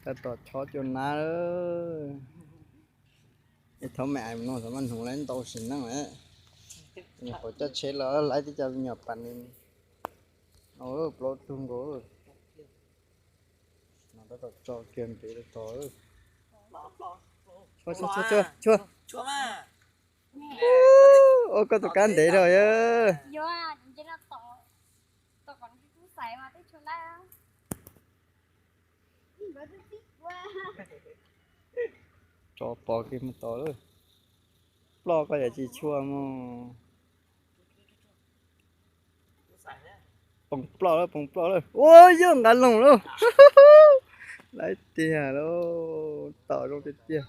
Tab tom chob cua nab. Es thaum me ais no xav mas hnub lawv ntau sim neej lawm. Nyuam qhuav coj tsheb los laib tib co me nyuam pas ni. Plaub tug nkaus. No tab tom tso kiag ntev rau tod. Tshua, tshua, tshua, tshua, tshua. Ua koj tus kab ntev rau yog. Tso pov kiag mus tod lawm. Ploj koj yam tsis tshua mus. Poob ploj lawm, poob ploj lawm. Ua yog nqa loos lawm. Laib tiag lauj, tom zoo tiag tiag.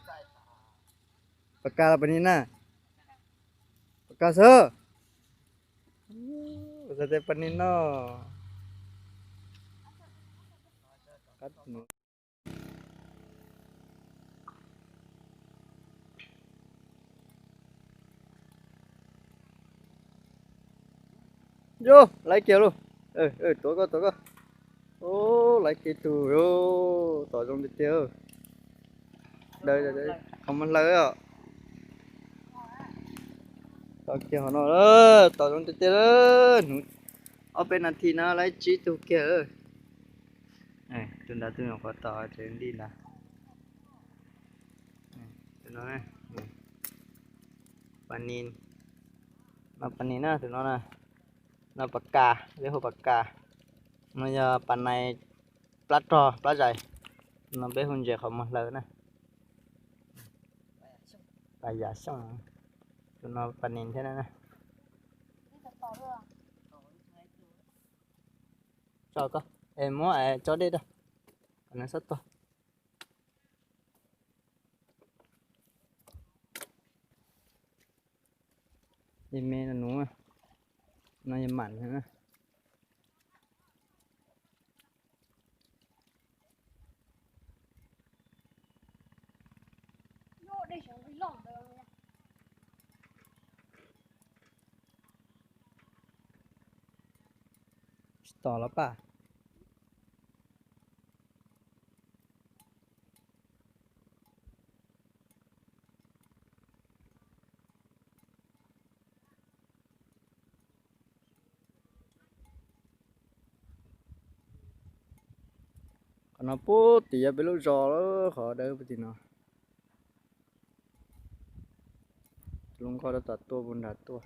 Pas kas los pas nis na? Pas kas xwb. Xav tias pas nis no. Yus, laib kiag lauj. Tuav koj, tuav koj. Ub, laib kiag tug, tom zoo tiag tiag. Daws, qhov muag hlaws os. Tom kiag qhov no, tom zoo tiag tiag. Hnub ob peb nas this no laib tsib tug kiag. Tus nrad tus nyuam qhuav tom tsev nti nrad. Tus no, pas nis, no pas nis na, tus no na. No pas kas, peb hu pas kas. No yog pas nais plab rog plab zais. No peb hu ntses qhov muag hlaws na. Pas yam xyooj. Tus no pas nis thiab na. Tso koj, es muab tso dej rau. Kom nws txhob tuag. Yog me no nuv, no yog mam na. Tsis tom los paj. Qhov no puag tim yog peb lub zos lawm, qhov dawb puag tim no. Lub nkoj tab tom tuaj puag nrad tuaj.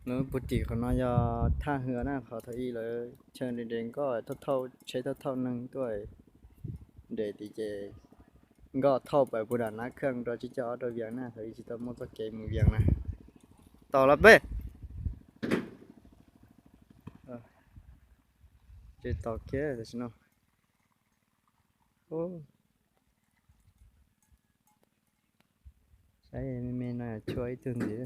Lub puag tim qhov no yog thaj hwm na, qhov thaum ub lawv chaw nres nres nkoj thauj thauj tsheb thauj thauj neeg tuaj nres tid ces nkoj thauj pais puag nram Nab Khaj rau tsib caug ob rau Vias na, thaum ub tsis tau muaj txoj kev mus Vias na. Tom los peb. Tsis tom kiag tam sim no. Saib me me no tshua ib tug ntxiv.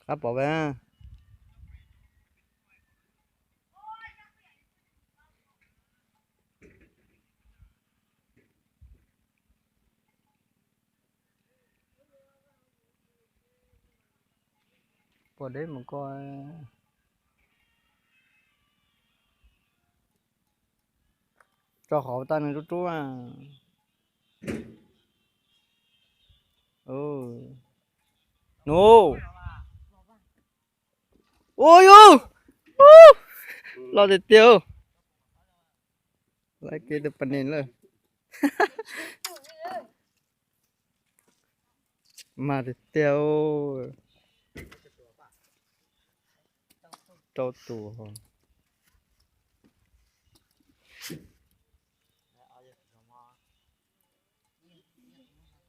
Qab pom ve. Pom deb mus ko. Tso qhov tag nws rub rub. Nus. Ua yus, loj tiag tiag. Laib kiag tus pas nis lawm. Mas tiag tiag. Rau tus.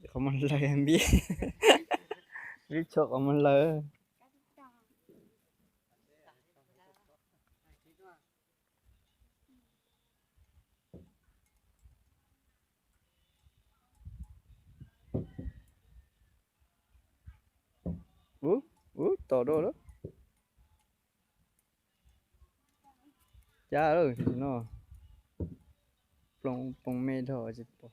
Qhov muag hlaws npib, npib tshuav qhov muag hlaws. Ub, ub, tom dua lawm. Cab lawm no. Ploog poob me dhau tsis pom.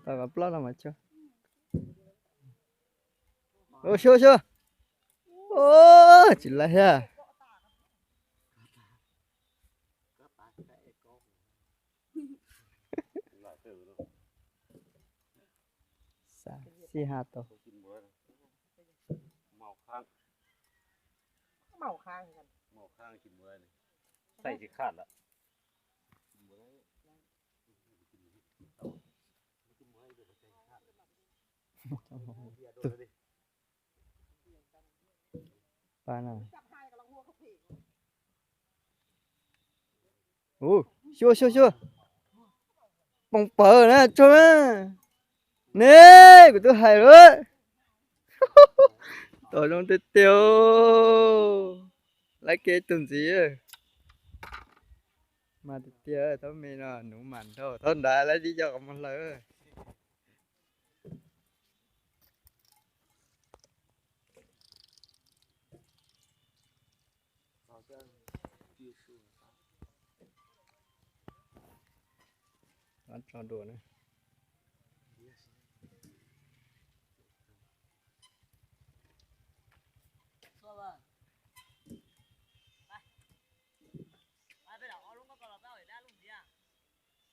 Tau plaub no mas tso. Xyuas xyuas. Tsis laib thiab. Xab xij ha tau. Pa no. Ua, xyuas xyuas xyuas. Poob pawg na tso na. Ne, kuv twb hais lawm. Tom zoo tiag tiag. Laib kev tus ntxiv. Mas tiag tiag, thaub me no nuv mas nrau, thaub nrad laib tib co qhov muag hlawv. Tso dua na.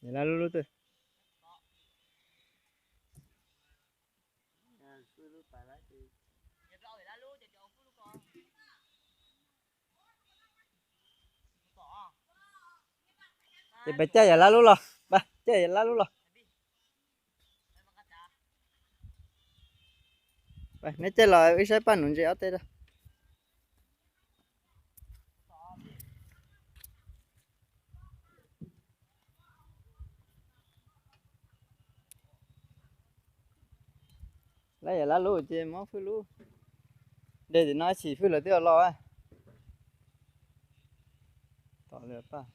Yam lab lub lub twg? Ces peb caij yam lab lub los, peb caij yam lab lub los. Neb caij los wb saib paj nuv ntses ob teg rau. Lab yam lab lub ces muab fwj lub. Dej tim no chim fwj lawv twb los. Tom li paj.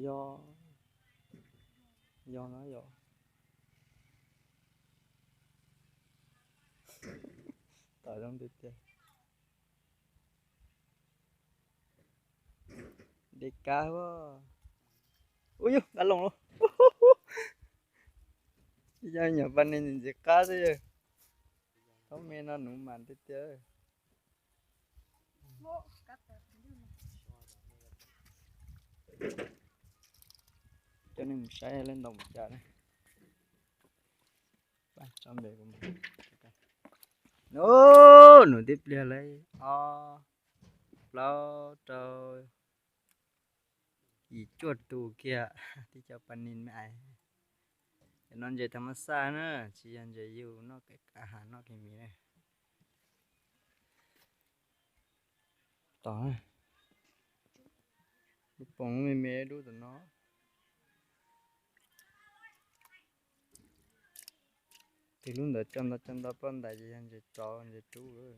Yog, yog no yog. Tom zoo tiag tiag. Dej kab. Ub yug, kab loos lawm. Yog nyuam pas nis ntxim qab xwb. Thaub me no nuv mas tiag tiag. Coj nej mus saib lawv ntaus mus cas na. Nub, nub tib pliag lawm, ob, plaub, rau, yim cuaj tus kiag, tib co pas nis me ais. Cov no ntses thas mas xaj na, tsis yog ntses yus noj kev kav has noj kev mis na. Tom, lub poom me me dub tom no. Tus lub ntawd tso nto tso nto poj ntais ces yog ntses tsov ntses rub.